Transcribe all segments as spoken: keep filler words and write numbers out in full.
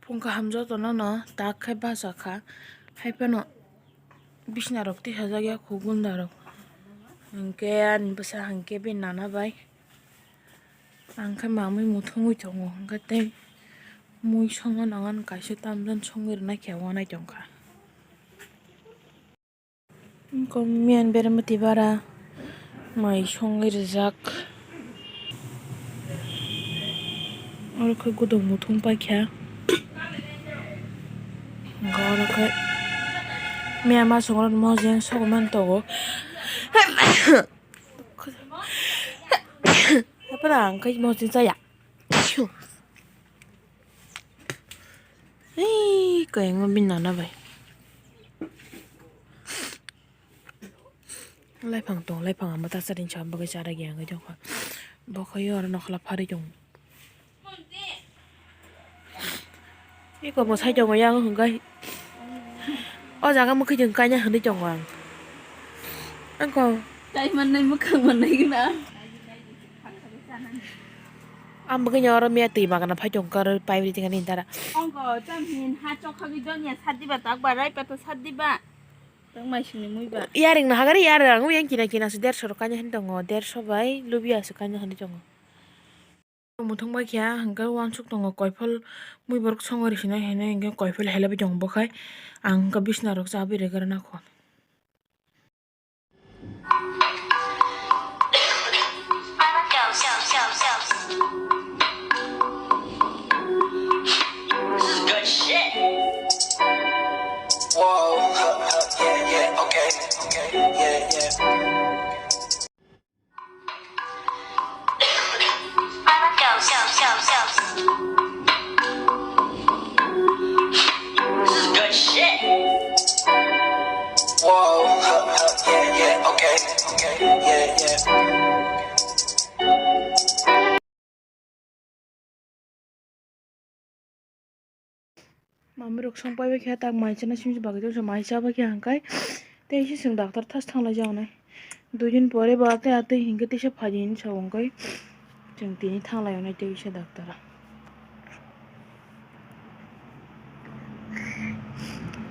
Phung kaham jotono no tak khe bacha kha, hai phano bisna rok tisajak ya kho gunda rok. Hinkhe ani bwsa hinkhe bini nana bai. Ang khe mamui muthungwi tongo, hwnkhe tei mui songna nangan kaisa tamjani songwi rwna khe wanai tongkha. Wngkha miyan berma tibara mai songwi rijak. Oro khe guduk muthung paikha. Hwnkhe oro khe miya masongro mojeng sogwi mani tongo. Haiphano ang khe mojeng chaya. Ei, kayangma bini nana bai. Laiphang tong, laiphang ama ta chari sa bagwi chara giyang wngwi tongkha. Bo khayo aro nokhola pharwi tong. Eko bo sai tongo yang hwnkhe. O jaga mwkhwi tong kaina hwnwi tongo ang. Angko. Tai mannai mwkhang mannai gwnang. Ang bagwi oro miya twi magana phai tong kar pai ri tingani dara. Ongko chamhin ha chokha gi donya sadiba tak barai pato sadiba. Tang mai sini mui ba. Yaring na hagari yar ang yang kina kina se derso rok kanya hin tongo derso bai lubia se kanya hin tongo. Muthung bai kya hingke wansuk tongo koiphol mui borok songo ri sinai hinui hingke koiphol helebwi tongo bokhai ang hingke bisna rok chabwi regra nakho. This is good shit. Whoa, huh, huh, yeah, yeah, okay, okay, yeah, yeah. This is good shit. Whoa, huh, huh, yeah, yeah, okay, okay, yeah, yeah. Mamirok song pai bai khe tak mai chana simi bagwi tongsa mai cha bai khe hangkai tei se chwng doctor thas thanglai jagonai dui din pore bo atwi atwi hinkhe teisa phaidi hinwi sa hongkai chwng tini thanglai onai teisa doctor.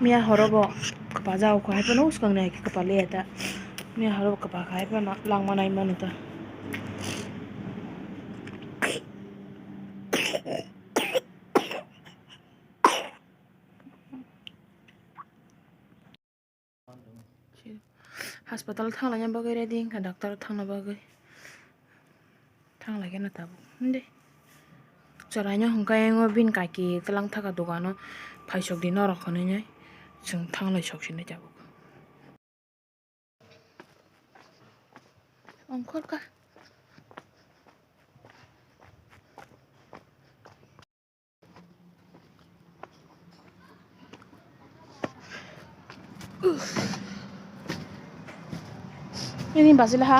Miya horo bo kwpajak kho hai phano swkang ni hai khe kwpal ya ta miya horo bo kwpal kha hai phano langma nai mano ta. Hospital thanglaina bagwi ready wngkha doctor thangna bagwi. Thanglaikhe no tabuk hwnde. Chwraino hwnkhe ayang o bini kaki twlang thaka dogano phaisok di norok hwnwi chwng thanglai sok sinai tabuk. Ongkhorkha. Ini basila ha.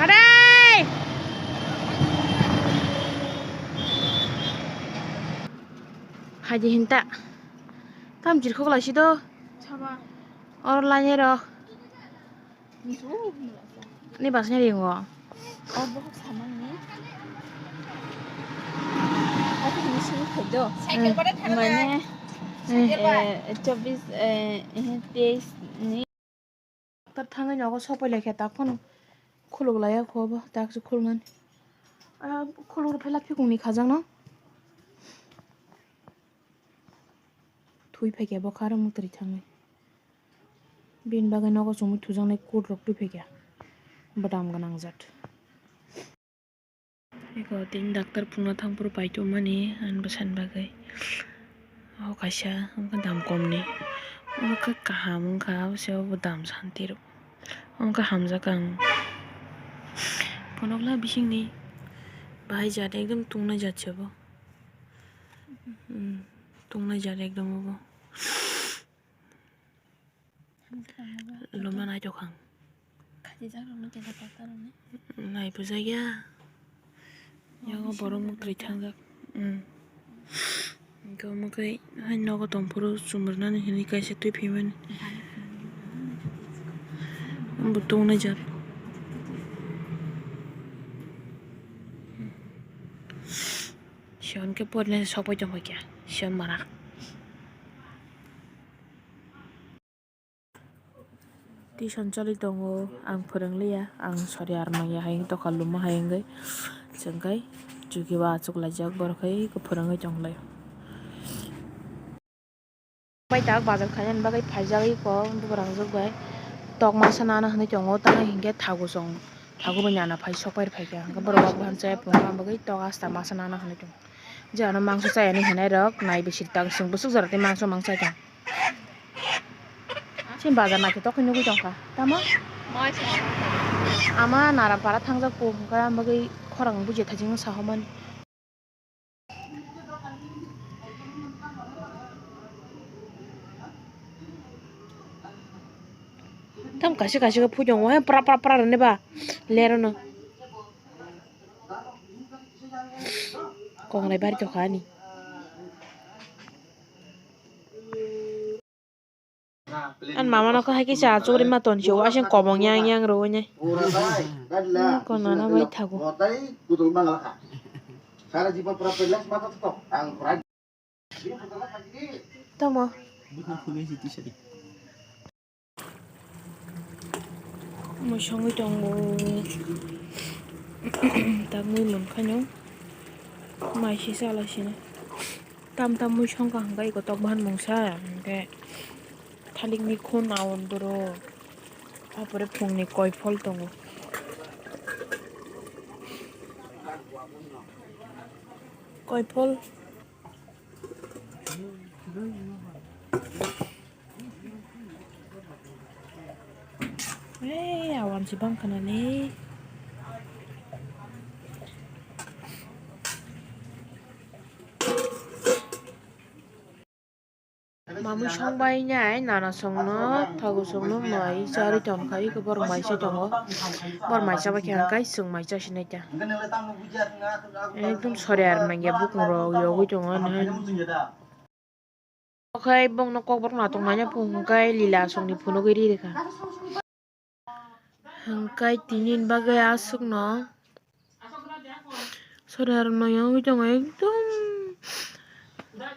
Harai. Haji hinta. Tam jirkhok laisi do. Saba. Or lainero. Ni basnya ringo. Oh, bohok samang ni. Aku ni sini kaido. Mane, eh, chobis, eh, eh, teis ni. Doctor thangwi nogo sopai laikha tak phano khuluk laiya kho bo tak se khulnani. Ah, khuluk rw phela phikung ni khajang no. Thui phaikha bo kha aro mwtwrwi thangwi. Bini bagwi nogo chumui thujaknai coat rok twi phaikha. Bwdam gwnang jat. Eko tini doctor phunukna thangphuru paitokmani ani bwsani bagwi. O kaisa wngkha dam komni. Omo khe kaham wngkha, abose obo dam santi rw. Omo khe hamjakha ang. Phunukla bisingni bahai jat ekdom tungnai jat se bo. Hmm, tungnai jat ekdom obo. Loma naitokha ang. Naibujakya. Yago borok mwtwrwi thangjak. Hmm. Hwnkhe omo khe hai nogo tongphuru chumrwnani hinwi kaisa twi phaimani. Bo tongnai jat. Sion khe porina sokpai tongkha khe, Sion mara. Tuition choli tongo, ang phwrwngliya, ang sori ar manya hai wngwi tokha luma hai wngwi, chwngkhai chukiba achuk laijak borok hai kwphwrwngwi tonglaio. Pai tak bazar khainani bagwi phaijagwi kok bubarangjak bai tok masa nana hinwi tongo, tamo hinkhe thagu chwng thagu bai nana phai sokpai rwphaikha, hinkhe borok wak baham chaya phunukna bagwi tok asta masa nana hinwi tongo. Je ano mangso chayani hinai rok nai bisi tak chwng bwswk jora tei mangso mang chai tong. Chini bazar naithotok khe nugwi tongkha tamo ama Naram para thangjak po hinkhe, ang bagwi khorang buji thaijing sa homani. Tam kaisa kaisa khe phuiyong o, he pra pra pra rwni ba lereno. Kok nai bari tokha ani. Ani mama no khe hai kisa achuk rima ton se, uaising kobong yang yang rwui nai. Hmm, kono no bai thago. Tamo. Mui songwi tongo. Tamwi mankhaino mai se chala sina. Tam tam mui songkha hwnkhe eko tok bahan mungsa hwnkhe thalikni khun aon boro. Apore phungni koiphol tongo. Koiphol. Ei, awan si bang khana le. Mamui song bai nai, nana song no, thagu song no, mai charwi tong khai, borok mai se tongo, borok mai cha bai khe ang kai, chwng mai cha sinai ta. Ekdom sori ar manya bukung rok yogwi tongo ani. Okhai bongno kokborok natok nanya phunukgwi lila songni phunugwi ri rwkha. Hwnkhe tini ni bagwi aswkno sori ar manya wngwi tongo ekdom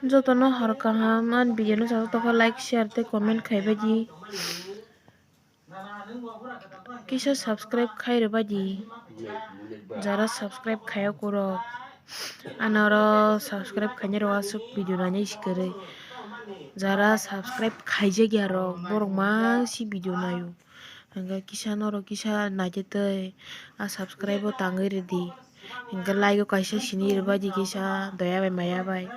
jotono hor kaham ani video no chajak tokha like share tei comment khaibaidi. Kisa subscribe khai rwbaidi. Jara subscribe khaiya korok, ano oro subscribe khainai rok aswk video nainai se kwrwi. Jara subscribe khaijakya rok, borok mangsi video naio. Hwnkhe kisa norok kisa naitwi twi a subscribe o tangwi rwdi. Hwnkhe like o kaisa sini rwbaidi kisa doya bai maya bai.